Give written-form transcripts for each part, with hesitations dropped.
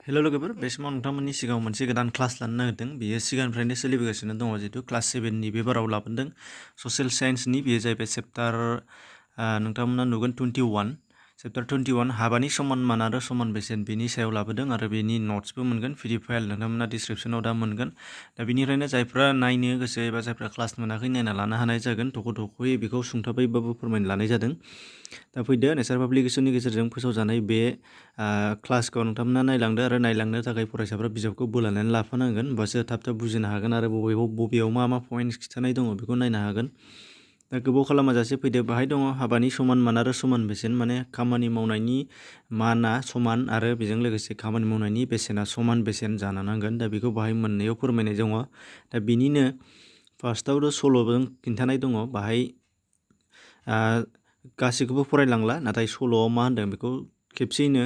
हेल' लोगोफोर बे समाव नोंथांमोननि सिगाङाव मोनसे गोदान क्लास लानो नागिरदों बेयो सिगांनिफ्रायनो सोलिबोगासिनो दङ जिहेतु क्लास 7नि बे बाराव लाबोदों ससियेल साइन्सनि बेयो जाहैबाय चेप्टार नोंथांमोना नुगोन 21 चेप्टार 21 हाबानि समान मान आरो समान बेसेन बेनि सायाव लाबोदों आरो बेनि नट्सबो मोनगोन पिडि फाइल नोंथांमोना डिसक्रिपसनाव दा मोनगोन दा बेनिफ्रायनो जायफ्रा नायनो गोसो एबा जायफ्रा क्लास मोनाखै नायना लानो हानाय जागोन थख'यै बेखौ सुंथाबैबाबो फोरमायनो लानाय जादों दा फैदो नेचार पाब्लिकेसननि गेजेरजों फोसावजानाय बे क्लासखौ नोंथांमोना नायलांदो आरो नायलांनो थाखाय फरायसाफ्रा बिजाबखौ बोलानानै लाफानांगोन होमबासो थाब थाब बुजिनो हागोन आरो बबेयाव मा पइन्ट्स खिथानाय दङ बेखौ नायनो हागोन दा गोबाव खालामाजासे फैदो बाहाय दङ हाबानि समान मान आरो समान बेसेन माने खामानि मावनायनि माना समान आरो बेजों लोगोसे खामानि मावनायनि बेसेना समान बेसेन जानो नांगोन दा बेखौ बाहाय मोननैयाव फोरमायनाय दङ दा बिनिनो फार्स्टआवनो सल'जों खिन्थानाय दङ बाहाय गासैखौबो फरायलांला नाथाय सल'आव मा होनदों बेखौ खेबसेयैनो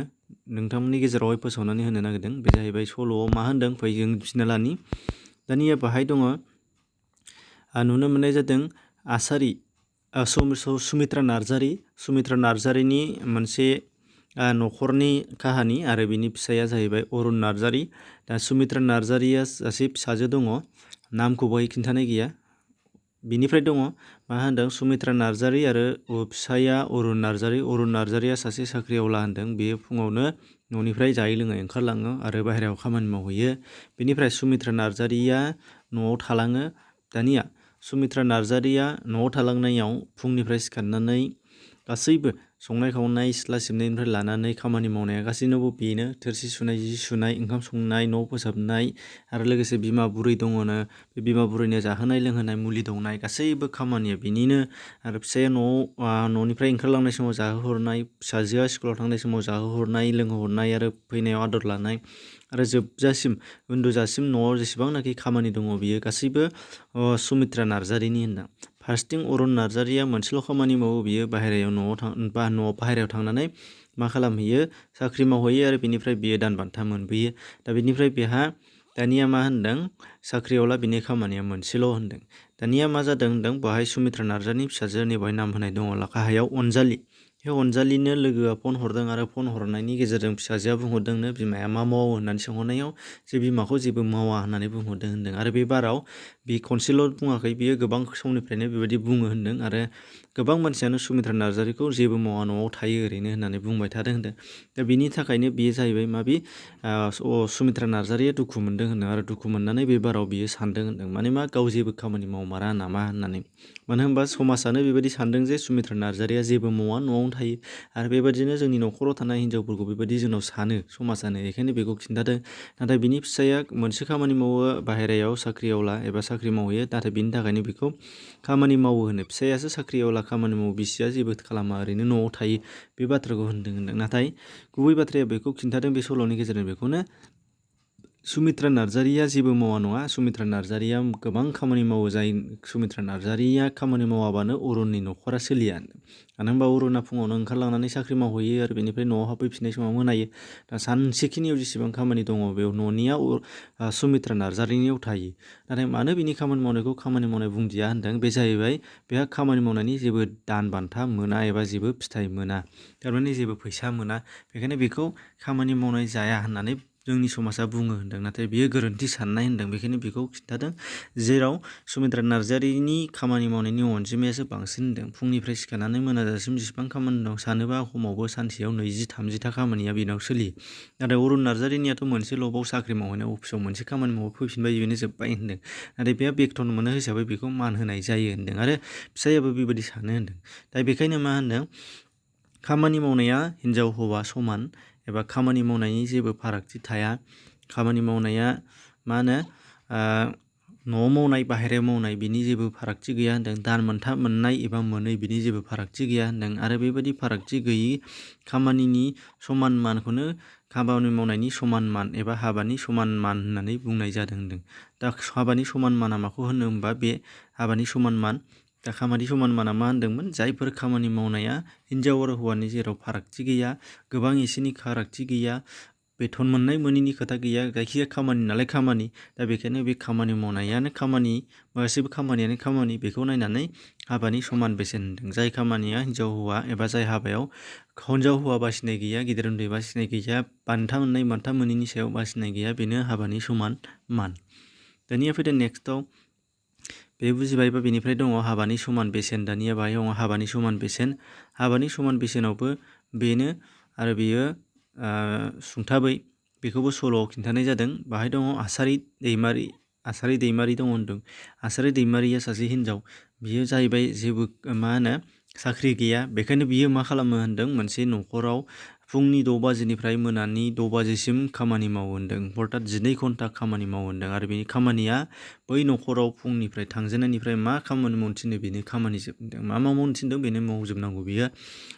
नोंथांमोननि गेजेरावहाय फोसावनानै होनो नागिरदों बे जाहैबाय सल'आव मा होनदों फै जों मिथिना लानि दानिया बाहाय दङ नुनो मोननाय जादों आसारि सुमित्रा नार्जारिनि मोनसे न'खरनि काहानि आरो बिनि फिसाया जाहैबाय अरुण नार्जारि दा सुमित्रा नार्जारिया सासे फिसाजो दङ नामखौ बाहाय खिन्थानाय गैया बिनिफ्राय दङ मा होनदों सुमित्रा नार्जारि आरो फिसाया अरुण नार्जारिया सासे साख्रिआवला होनदों बेयो फुङावनो न'निफ्राय जायै लोङै ओंखारलाङो आरो बाहेरायाव खामानि मावहैयो बेनिफ्राय सुमित्रा नार्जारिया न'आव थालाङो दानिया सुमित्रा नार्जारिया न'आव थालांनायाव फुंनिफ्राय सिखारनानै गासैबो संनाय खावनाय सिथ्ला सिबनायनिफ्राय लानानै खामानि मावनाया गासैनावबो बेनो थोरसि सुनाय जि सुनाय ओंखाम संनाय न' फोसाबनाय आरो लोगोसे बिमा बुरै दङनो बे बिमा बुरैनो जाहोनाय लोंहोनाय मुलि दौनाय गासैबो खामानिया बिनिनो आरो फिसाया न'निफ्राय ओंखारलांनाय समाव जाहोहरनाय फिसाजोआ स्कुलाव थांनाय समाव जाहोहरनाय लोंहोहरनाय आरो फैनायाव आदर लानाय आरो जोबजासिम उन्दुजासिम न'आव जेसेबांनाखि खामानि दङ बियो गासैबो सुमित्रा नार्जारिनि होनना फार्स्टिं अरुण नार्जारिया मोनसेल' खामानि मावो बियो बाहेरायाव थांनानै मा खालामहैयो साख्रि मावहैयो आरो बेनिफ्राय बियो दान बान्था मोनबोयो दा बेनिफ्राय बेहा दानिया मा होनदों साख्रियावला बिनि खामानिया मोनसेल' होनदों दानिया मा जादों होनदों बेहाय सुमित्रा नार्जारिनि फिसाजोनि बेवहाय नाम होनाय दङ गाहायाव अनजालि बे अनजालिनो लोगोआ फन हरदों आरो फन हरनायनि गेजेरजों फिसाजोआ बुंहरदोंनो बिमाया मा मावो होननानै सोंहरनायाव जे बिमाखौ जेबो मावा होननानै बुंहरदों होनदों आरो बे बाराव बे खनसेल' बुङाखै बियो गोबां समनिफ्रायनो बेबायदि बुङो होनदों आरो गोबां मानसियानो सुमित्रा नार्जारिखौ जेबो मावा न'आव थायो ओरैनो होननानै बुंबाय थादों होनदों दा बिनि थाखायनो बेयो जाहैबाय सुमित्रा नार्जारिया दुखु मोनदों होनदों आरो दुखु मोननानै बे बाराव बियो सानदों होनदों माने मा गाव जेबो खामानि मावमारा नामा होननानै मानो होनबा समाजानो बेबायदि सानदों जे सुमित्रा नार्जारिया जेबो मावा न'आवनो थायो आरो बेबायदिनो जोंनि न'खराव थानाय हिन्जावफोरखौ बेबायदि जोंनाव सानो समाजानो बेखायनो बेखौ खिन्थादों नाथाय बिनि फिसाया मोनसे खामानि मावो बाहेरायाव साख्रिआवला एबा साख्रि मावहैयो नाथाय बिनि थाखायनो बेखौ खामानि मावो होनो फिसायासो साख्रिआवला खामानि मावो बिसिया जेबो खालामा ओरैनो न'आव थायो बे बाथ्राखौ होनदों नाथाय गुबै बाथ्राया बेखौ खिन्थादों बे सल'नि गेजेरजों बेखौनो सुमित्रा नार्जारिया जेबो मावा नङा सुमित्रा नार्जारिया गोबां खामानि मावो जाय सुमित्रा नार्जारिया खामानि मावाबानो अरुणनि न'खरा सोलिया मानो होनबा अरुणा फुङावनो ओंखारलांनानै साख्रि मावहैयो आरो बेनिफ्राय न'आव हाबफैफिननाय समाव मोनायो दा सानसेखिनियाव जेसेबां खामानि दङ बेयाव न'निया सुमित्रा नार्जारिनियाव थायो नाथाय मानो बिनि खामानि मावनायखौ खामानि मावनाय बुंदिया होनदों बे जाहैबाय बेहा खामानि मावनायनि जेबो दान बान्था मोना एबा जेबो फिथाइ मोना थारमाने जेबो फैसा मोना बेखायनो बेखौ खामानि मावनाय जाया होननानै जोंनि समाजा बुङो होनदों नाथाय बियो गोरोन्थि साननाय होनदों बेखायनो बेखौ खिन्थादों जेराव सुमित्रा नार्जारिनि खामानि मावनायनि अनजिमायासो बांसिन होनदों फुंनिफ्राय सिखारनानै मोनाजासिम जेसेबां खामानि दं सानोबा खमावबो सानसेयाव 20-30था खामानिया बेनाव सोलियो नाथाय अरुण नार्जारिनियाथ' मोनसेल' बाव साख्रि मावहैनाय अफिसाव मोनसे खामानि मावो फैफिनबाय बेनो जोब्बाय होनदों नाथाय बेहा बेथन मोनो हिसाबै बेखौ मान होनाय जायो होनदों आरो फिसायाबो बेबायदि सानो होनदों दा बेखायनो मा होनदों खामानि मावनाया हिन्जाव हौवा समान एबा खामानि मावनायनि जेबो फारागथि थाया खामानि मावनाया मा होनो न'आव मावनाय बाहेरायाव मावनाय बिनि जेबो फारागथि गैया होनदों दान बान्था मोननाय एबा मोनै बिनि जेबो फारागथि गैया होनदों आरो बेबायदि फारागथि गैयि खामानिनि समान मानखौनो खामानि मावनायनि समान मान एबा हाबानि समान मान होननानै बुंनाय जादों होनदों दा हाबानि समान माना माखौ होनो होनबा बे हाबानि समान मान दा खामानि समान माना मा होनदोंमोन जायफोर खामानि मावनाया हिन्जाव आरो हौवानि जेराव फारागथि गैया गोबां एसेनि फारागथि गैया बेथन मोननाय मोनैनि खोथा गैया, जायखिजाया खामानि नालाय खामानि। दा बेखायनो बे खामानि मावनायानो खामानि, गासैबो खामानियानो खामानि, बेखौ नायनानै हाबानि समान बेसेन होनदों। जाय खामानिया हिन्जाव हौवा एबा जाय हाबायाव हिन्जाव हौवा बासिनाय गैया, गिदिर उन्दै बासिनाय गैया, बान्था मोननाय बान्था मोनैनि सायाव बासिनाय गैया, बेनो हाबानि समान मान। दानिया फैदो नेक्स्टआव, बे बुजिबायबा बेनिफ्राय दङ हाबानि समान बेसेन। दानिया बाहाय दङ हाबानि समान बेसेन। हाबानि समान बेसेनावबो बेनो, आरो बेयो सुंथाबै बेखौबो सल'आव खिन्थानाय जादों। बाहाय दङ आसारि दैमारि दङ होनदों। आसारि दैमारिया सासे हिन्जाव, बियो जाहैबाय जेबो साख्रि गैया। बेखायनो बियो मा खालामो होनदों, मोनसे न'खराव फुंनि 6 बाजिनिफ्राय मोनानि 6 बाजिसिम खामानि मावो होनदों। अर्थात 12 घन्टा खामानि मावो होनदों। आरो बेनि खामानिया बै न'खराव फुंनिफ्राय थांजेननायनिफ्राय मा खामानि मावनो थिनदों बेनो खामानि जोबदों। मा मावनो थिनदों बेनो मावजोबनांगौ। बियो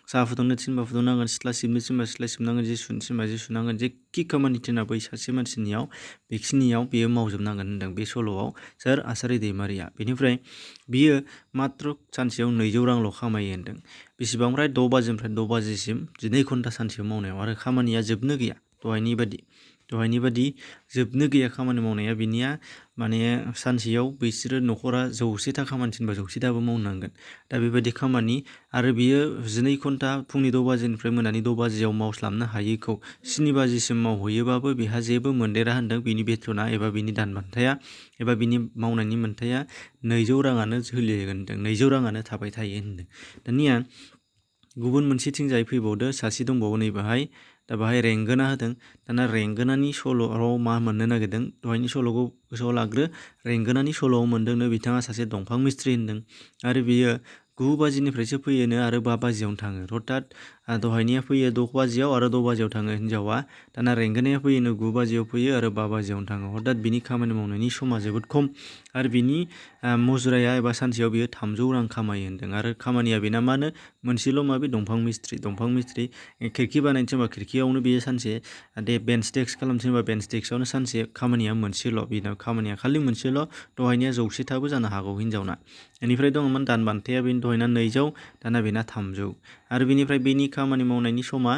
साहा फुदुंनो थिनबा फुदुंनांगोन, सिथ्ला सिबनो थिनबा सिथ्ला सिबनांगोन, जि सुनो थिनबा जि सुनांगोन, जेखि खामानि थिना बै सासे मानसिनियाव बेखिनियाव बेयो मावजोबनांगोन होनदों बे सल'आव सोर, आसारि दैमारिया। बेनिफ्राय बियो मात्र सानसेयाव 200 रांल' खामायो होनदों। बेसेबांफ्राय 6 बाजिनिफ्राय 6 बाजिसिम 12 घन्टा सानसेयाव मावनायाव। आरो खामानिया जोबनो गैया, दहायनि बादि जोबनो गैया खामानि मावनाया बिनिया। माने सानसेयाव बिसोरो न'खरा 100था खामानि थिनबा 100थाबो मावनांगोन। दा बेबायदि खामानि। आरो बियो 12 घन्टा फुंनि 6 बाजिनिफ्राय मोनानि 6 बाजियाव मावस्लाबनो हायैखौ 7 बाजिसिम मावहैयोबाबो बेहा जेबो मोनदेरा होनदों। बिनि बेथना एबा बिनि दान बान्थाया एबा बिनि मावनायनि मोन्थाया 200 राङानो सोलिगोन होनदों। 200 राङानो थाबाय थायो होनदों। दानिया गुबुन मोनसेथिंजाय फैबावदो, सासे दंबावो नै बाहाय। दा बाहाय रेंगोना होदों। दाना रेंगोनानि सल'आव मा मोननो नागिरदों, दहायनि सल'खौ गोसोआव लाग्रो। रेंगोनानि सल'आव मोनदोंनो बिथाङा सासे दंफां मिस्ट्रि होनदों। आरो बियो 9 बाजिनिफ्रायसो फैयोनो आरो 5 बाजियावनो थाङो। अर्थात दहायनिया फैयो 6 बाजियाव आरो 6 बाजियाव थाङो हिन्जावा। दाना रेंगोनाया फैयोनो 9 बाजियाव फैयो आरो 5 बाजियावनो थाङो। अर्थात बिनि खामानि मावनायनि समा जोबोद खम। आरो बिनि मुजुराया एबा सानसेयाव बियो 300 रां खामायो होनदों। आरो खामानिया बेना मानो, मोनसेल' बे दंफां मिस्ट्रि। खिरखि बानायनो थिनबा खिरखियावनो बेयो सानसे, बेन्च डेस्क खालामनो थिनबा बेन्च डेस्कआवनो सानसे खामानिया मोनसेल'। बेनाव खामानिया खालि मोनसेल'। दहायनिया 100थाबो जानो हागौ हिन्जावना। बेनिफ्राय दङमोन दान बान्थाया बेनि दहायना 200, दाना बेना 300। आरो बेनिफ्राय बेनि खामानि मावनायनि समा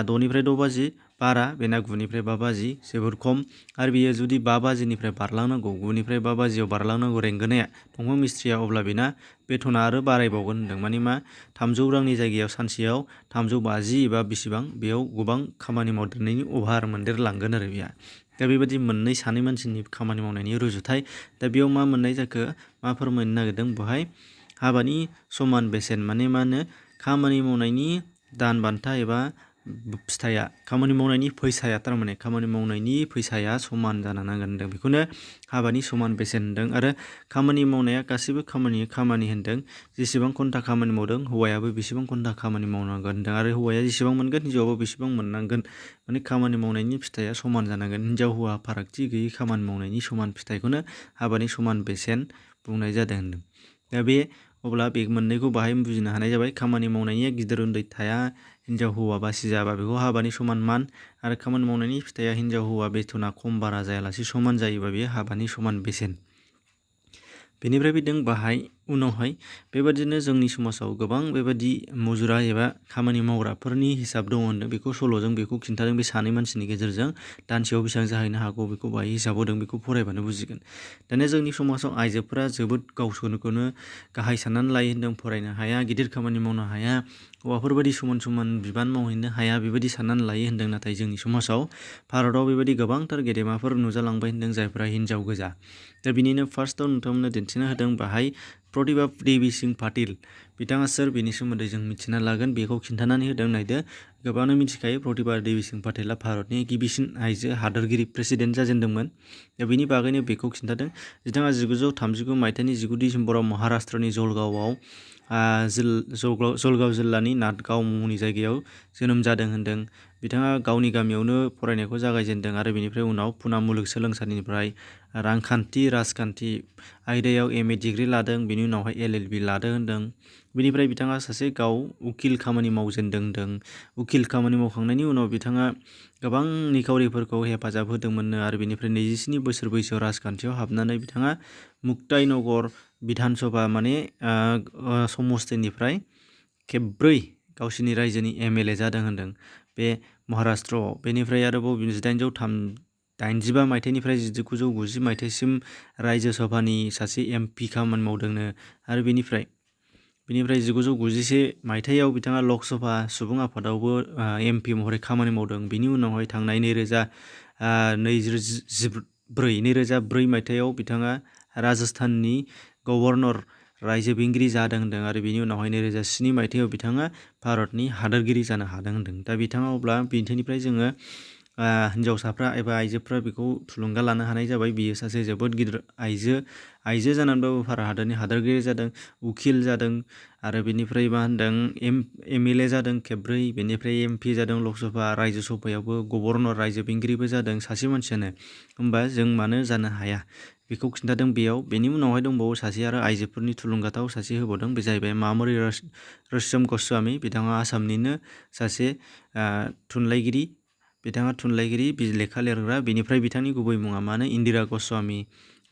6निफ्राय 6 बाजि बारा, बेना 9निफ्राय 5 बाजि, जोबोर खम। आरो बियो जुदि 5 बाजिनिफ्राय बारलांनांगौ, 9निफ्राय 5 बाजियाव बारलांनांगौ रेंगोनाया दंफां मिस्ट्रिया, अब्ला बेना बेथना आरो बारायबावगोन होनदों। माने मा, 300 रांनि जायगायाव सानसेयाव 350 एबा बेसेबां, बेयाव गोबां खामानि मावदेरनायनि अभार मोनदेरलांगोन आरो बेहा। दा बेबायदि सानै मानसिनि खामानि मावनायनि रुजुथाय। दा बेयाव मा मोननाय जाखो, मा फोरमायनो नागिरदों बेवहाय, हाबानि समान बेसेन माने मा होनो, खामानि मावनायनि दान बान्था एबा फिथाइया, खामानि मावनायनि फैसाया, थारमाने खामानि मावनायनि फैसाया समान जानो नांगोन होनदों। बेखौनो हाबानि समान बेसेन होनदों। आरो खामानि मावनाया गासैबो खामानि होनदों। जेसेबां घन्टा खामानि मावदों हौवायाबो बेसेबां घन्टा खामानि मावनांगोन होनदों। आरो हौवाया जेसेबां मोनगोन हिन्जावाबो बेसेबां मोननांगोन। माने खामानि मावनायनि फिथाइया समान जानांगोन। हिन्जाव हौवा फारागथि गैयै खामानि मावनायनि समान फिथाइखौनो हाबानि समान बेसेन बुंनाय जादों होनदों। दा बे अब्ला बे मोननैखौ बाहाय बुजिनो हानाय जाबाय। खामानि मावनायनिया गिदिर उन्दै थाया, हिन्जाव हौवा बासि जाबा बेखौ हाबानि समान मान। आरो खामानि मावनायनि फिथाइया हिन्जाव हौवा बेथना खम बारा जायालासे समान जायोबा बेयो हाबानि समान बेसेन। बेनिफ्राय फैदों बाहाय उनावहाय, बेबादिनो जोंनि समाजाव गोबां बेबादि मुजुरा एबा खामानि मावग्राफोरनि हिसाब दङ होनदों। बेखौ सल'जों बेखौ खिन्थादों बे सानै मानसिनि गेजेरजों। दानसेयाव बेसेबां जाहैनो हागौ बेखौ बाहाय हिसाब होदों, बेखौ फरायबानो बुजिगोन। दानिया जोंनि समाजाव आइजोफोरा जोबोद गावसोरखौनो गाहाय साननानै लायो होनदों। फरायनो हाया, गिदिर खामानि मावनो हाया, हौवाफोरबायदि समान बिबान मावहैनो हाया, बेबायदि साननानै लायो होनदों। नाथाय जोंनि समाजाव, भारताव बेबायदि गोबांथार गेदेमाफोर नुजालांबाय होनदों, जायफोरा हिन्जाव गोजा। दा बिनिनो फार्स्टआव नोंथांमोननो दिन्थिना होदों बाहाय प्रतिभा देवी सिंह पाटिल। बिथाङा सोर, बेनि सोमोन्दै जों मिथिना लागोन। बेखौ खिन्थानानै होदों, नायदो। गोबाङानो मिथिखायो प्रतिभा देवी सिंह पाटिला भारतनि गिबिसिन आइजो हादोरगिरि प्रेसिडेन्ट जाजेनदोंमोन। दा बिनि बागैनो बेखौ खिन्थादों। बिथाङा 1939 मायथाइनि 19 डिसेम्बराव महाराष्ट्रनि जलगाव जिल्लानि नाटगांव मुंनि जायगायाव जोनोम जादों होनदों। बिथाङा गावनि गामियावनो फरायनायखौ जागायजेनदों। आरो बेनिफ्राय उनाव पुना मुलुगसोलोंसालिनिफ्राय राजखान्थि आयदायाव MA डिग्री लादों। बेनि उनावहाय LLB लादों होनदों। बेनिफ्राय बिथाङा सासे गाव उकिल खामानि मावजेनदों होनदों। उकिल खामानि मावखांनायनि उनाव बिथाङा गोबां निखावरिफोरखौ हेफाजाब होदोंमोननो। आरो बेनिफ्राय 27 बोसोर बैसोआव राजखान्थियाव हाबनानै बिथाङा मुक्ताईनगर बिधान सभा माने समस्तिनिफ्राय खेबब्रै गावसिनि रायजोनि MLA जादों होनदों। बे महाराष्ट्रआव। बेनिफ्राय आरोबाव 1885 मायथाइनिफ्राय 1990 मायथाइसिम रायजो सभानि सासे MP खामानि मावदोंनो। आरो बेनिफ्राय 1991 मायथाइयाव बिथाङा लक सभा सुबुं आफादावबो MP महरै खामानि मावदों। बिनि उनावहाय थांनाय 2004 मायथाइयाव बिथाङा राजस्थाननि गभर्नर रायजो बेंगिरि जादों होनदों। आरो बिनि उनावहाय 2007 मायथाइयाव बिथाङा भारतनि हादोरगिरि जानो हादों होनदों। दा बिथाङा अब्ला बिनिफ्राय जोङो हिन्जावसाफ्रा एबा आइजोफ्रा बेखौ थुलुंगा लानो हानाय जाबाय। बियो सासे जोबोद गिदिर आइजो जानानैबाबो भारत हादरनि हादोरगिरि जादों, उकिल जादों, आरो बेनिफ्राय मा होनदों MLA जादों खेबब्रै, बेनिफ्राय MP जादों लक सभा, रायजो सभायावबो गभर्नर रायजो बेंगिरिबो जादों सासे मानसियानो। होमबा जों मानो जानो हाया बेखौ खिन्थादों बेयाव। बेनि उनावहाय दंबावो सासे आरो आइजोफोरनि थुलुंगाथाव सासे होबावदों, बे जाहैबाय मामरि रयसम गस्वामी। बिथाङा आसामनिनो सासे थुनलाइगिरि। बिथाङा थुनलाइगिरि, लेखा लिरग्रा। बेनिफ्राय बिथांनि गुबै मुङा मानो इन्दिरा गस्वामी।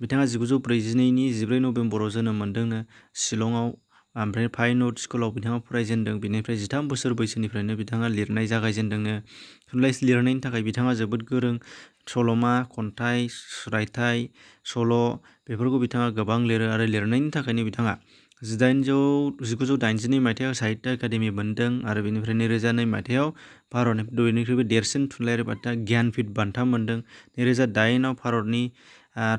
बिथाङा 1942 नि 14 नभेम्बराव जोनोम मोनदोंनो शिलंआव। ओमफ्राय फाइन आर्ट स्कुलाव बिथाङा फरायजेनदों। बेनिफ्राय 13 बोसोर बैसोनिफ्रायनो बिथाङा लिरनाय जागायजेनदोंनो। थुनलाइ लिरनायनि थाखाय बिथाङा जोबोद गोरों। सल'मा, खन्थाइ, रायथाइ, सल' बेफोरखौ बिथाङा गोबां लिरो। आरो लिरनायनि थाखायनो बिथाङा 1982 मायथाइयाव साहित्य एकादेमि मोनदों। आरो बेनिफ्राय 2002 मायथाइयाव भारतनि बयनिख्रुइबो देरसिन थुनलाइयारि बान्था ज्ञानपीठ बान्था मोनदों। 2008 आव भारतनि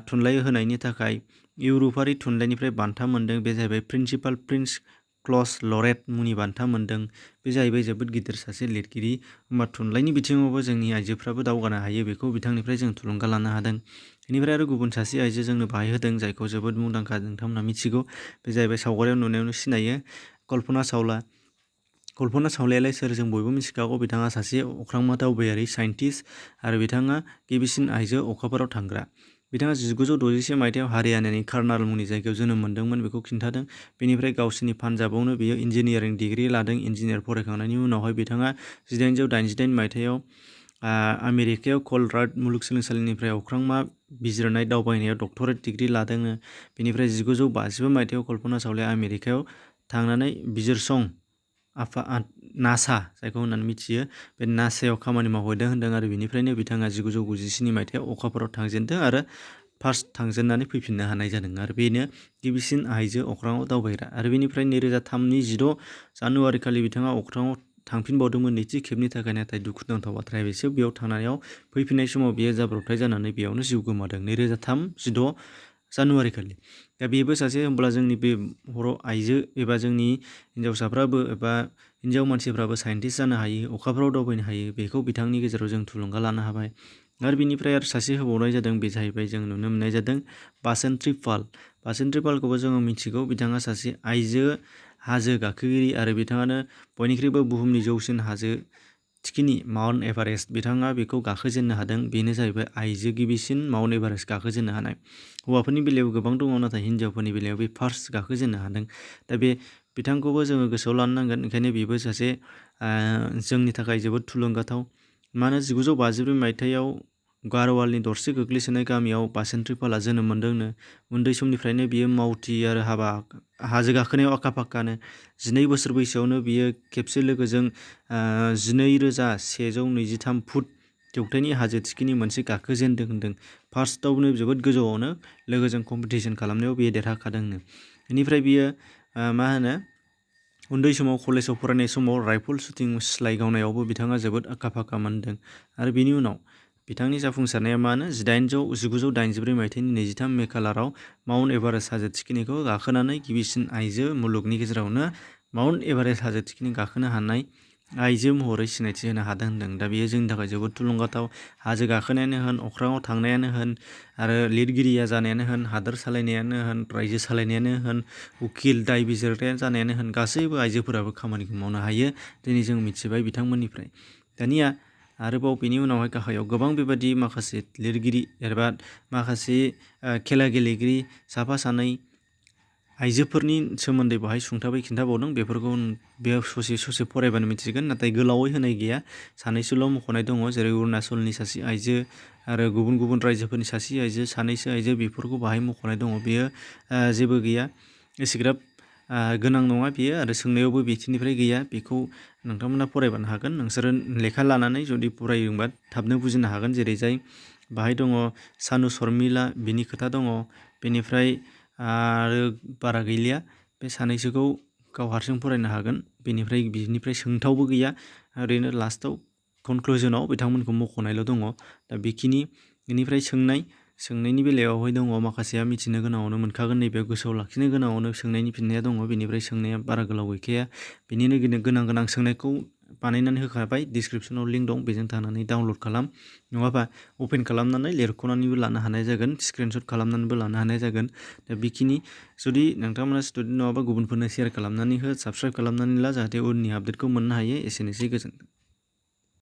थुनलाइ होनायनि थाखाय इउर'पारि थुनलाइनिफ्राय बान्था मोनदों। बे जाहैबाय प्रिन्सिपाल प्रिन्स क्लस लरेट मुंनि बान्था मोनदों। बे जाहैबाय जोबोद गिदिर सासे लिरगिरि। होमबा थुनलाइनि बिथिङावबो जोंनि आइजोफ्राबो दावगानो हायो, बेखौ बिथांनिफ्राय जों थुलुंगा लानो हादों। बेनिफ्राय आरो गुबुन सासे आइजो जोंनो बाहाय होदों, जायखौ जोबोद मुंदांखा नोंथांमोना मिथिगौ। बे जाहैबाय सावगारियाव नुनायावनो सिनायो, कल्पना चावला। कल्पना चावलायालाय सोर जों बयबो मिथिखागौ। बिथाङा सासे अख्रांमा दावबायारि साइन्टिस्ट, आरो बिथाङा गिबिसिन आइजो अखाफोराव थांग्रा। बिथाङा 1961 मायथाइयाव हारियानानि कार्नाल मुंनि जायगायाव जोनोम मोनदोंमोन, बेखौ खिन्थादों। बेनिफ्राय गावसिनि पान्जाबावनो बियो इन्जिनियारिं डिग्रि लादों। इन्जिनियार फरायखांनायनि उनावहाय बिथाङा 1888 मायथाइयाव आमेरिकायाव कलराड मुलुगसोलोंसालिनिफ्राय अख्रांमा बिजिरनाय दावबायनायाव डक्टरेट डिग्रि लादोंनो। बेनिफ्राय 1955 मायथाइयाव कल्पना चावलाया आमेरिकायाव थांनानै बिजिरसं नासा जायखौ होननानै मिथियो, बे नासायाव खामानि मावहैदों होनदों। आरो बेनिफ्रायनो बिथाङा 1997 मायथाइयाव अखाफोराव थांजेनदों आरो फार्स्ट थांजेननानै फैफिननो हानाय जादों। आरो बेनो गिबिसिन आइजो अख्राङाव दावबायग्रा। आरो बेनिफ्राय 2003 नि 16 जानुवारि खालि बिथाङा अख्राङाव थांफिनबावदोंमोन नैथि खेबनि थाखाय। नाथाय दुखुनांथाव बाथ्राया बेसो, बेयाव थांनायाव फैफिननाय समाव बियो जाब्रबथाय जानानै बेयावनो जिउ गोमादों 2003 16 जानुवारि खालि। दा बेबो सासे, होमब्ला जोंनि बे बर' आइजो एबा जोंनि हिन्जावसाफ्राबो एबा हिन्जाव मानसिफ्राबो साइन्टिस्ट जानो हायो, अखाफोराव दावबायनो हायो, बेखौ बिथांनि गेजेराव जों थुलुंगा लानो हाबाय। आरो बिनिफ्राय आरो सासे होबावनाय जादों, बे जाहैबाय जों नुनो मोननाय जादों बासन्ती पाल। बासन्ती पालखौबो जोङो मिथिगौ। बिथाङा सासे आइजो हाजो गाखोगिरि, आरो बिथाङानो बयनिख्रुइबो बुहुमनि जौसिन हाजो थिखिनि माउन्ट एभारेस्ट, बिथाङा बेखौ गाखोजेननो हादों। बेनो जाहैबाय आइजो गिबिसिन माउन्ट एभारेस्ट गाखोजेननो हानाय। हौवाफोरनि बेलायाव गोबां दङ, नाथाय हिन्जावफोरनि बेलायाव बे फार्स्ट गाखोजेननो हादों। दा बे बिथांखौबो जोङो गोसोआव लानो नांगोन। ओंखायनो बेबो सासे जोंनि थाखाय जोबोद थुलुंगाथाव। मानो 1952 मायथाइयाव गारवालनि दरसे गोग्लैसोनाय गामियाव बासन्ती पालआ जोनोम मोनदोंनो। उन्दै समनिफ्रायनो बियो मावथि आरो हाजो गाखोनायाव आखा फाखानो। 12 बोसोर बैसोआवनो बियो खेबसे लोगोजों 12,123 फुट जौथायनि हाजो थिखिनि मोनसे गाखोजेनदों होनदों। फार्स्टआवनो जोबोद गोजौआवनो लोगोजों कम्पिटिसन खालामनायाव बियो देरहाखादोंनो। बेनिफ्राय बियो उन्दै समाव कलेजाव फरायनाय समाव राइफल शुटिं सिलाइ गावनायावबो बिथाङा जोबोद आखा फाखा मोनदों। आरो बेनि उनाव बिथांनि जाफुंसारनाया मानो 1984 मायथाइनि 23 मे खालाराव माउन्ट एभारेस्ट हाजो थिखिनिखौ गाखोनानै गिबिसिन आइजो मुलुगनि गेजेरावनो माउन्ट एभारेस्ट हाजो थिखिनि गाखोनो हानाय आइजो महरै सिनायथि होनो हादों होनदों। दा बेयो जोंनि थाखाय जोबोद थुलुंगाथाव। हाजो गाखोनायानो होन, अख्राङाव थांनायानो होन, आरो लिरगिरिया जानायानो होन, हादोर सालायनायानो होन, रायजो सालायनायानो होन, उकिल दाय बिजिरग्राया जानायानो होन, गासैबो आइजोफोराबो खामानिखौ मावनो हायो। दिनै जों मिथिबाय बिथांमोननिफ्राय। दानिया आरोबाव बेनि उनावहाय गाहायाव गोबां बेबायदि माखासे लिरगिरि एबा माखासे खेला गेलेगिरि साफा सानै आइजोफोरनि सोमोन्दै बाहाय सुंथाबै खिन्थाबावदों। बेफोरखौ बेयाव ससे फरायबानो मिथिगोन, नाथाय गोलावै होनाय गैया। सानैसोल' मख'नाय दङ, जेरै अरुणाचलनि सासे आइजो आरो गुबुन गुबुन रायजोफोरनि सासे आइजो, सानैसो आइजो, बेफोरखौ बाहाय मख'नाय दङ। बेयो जेबो गैया, एसेग्राब गोनां नङा बियो आरो सोंनायावबो बिथिंनिफ्राय गैया। बेखौ नोंथांमोना फरायबानो हागोन। नोंसोरो लेखा लानानै जुदि फरायोबा थाबनो बुजिनो हागोन। जेरै जाय बाहाय दङ सानु शर्मिला बिनि खोथा दङ। बेनिफ्राय आरो बारा गैलिया। बे सानैसोखौ गाव हारसिं फरायनो हागोन। बिनिफ्राय सोंथावबो गैया। ओरैनो लास्टआव कनक्लुजनाव बिथांमोनखौ मख'नायल' दङ। दा बेनिफ्राय सोंनायनि बेलायावहाय दङ माखासेया मिथिनो गोनाङावनो मोनखागोन। नैबेयाव गोसोआव लाखिनो गोनाङावनो सोंनायनि फिननाया दङ। बेनिफ्राय सोंनाया बारा गोलाव गैखाया। बेनिनो गोनां सोंनायखौ बानायनानै होखाबाय। डिसक्रिपसनाव लिंक दं, बेजों थांनानै डाउनलड खालाम। नङाबा अपेन खालामनानै लिरख'नानैबो लानो हानाय जागोन। स्क्रिनशट खालामनानैबो लानो हानाय जागोन। दा बेखिनि जुदि नोंथांमोना स्टुडेन्ट नङाबा गुबुनफोरनो शेयार खालामनानै हो, साबस्क्राइब खालामनानै ला, जाहाथे उननि आपडेटखौ मोननो हायो। एसेनोसै, गोजोन्थों।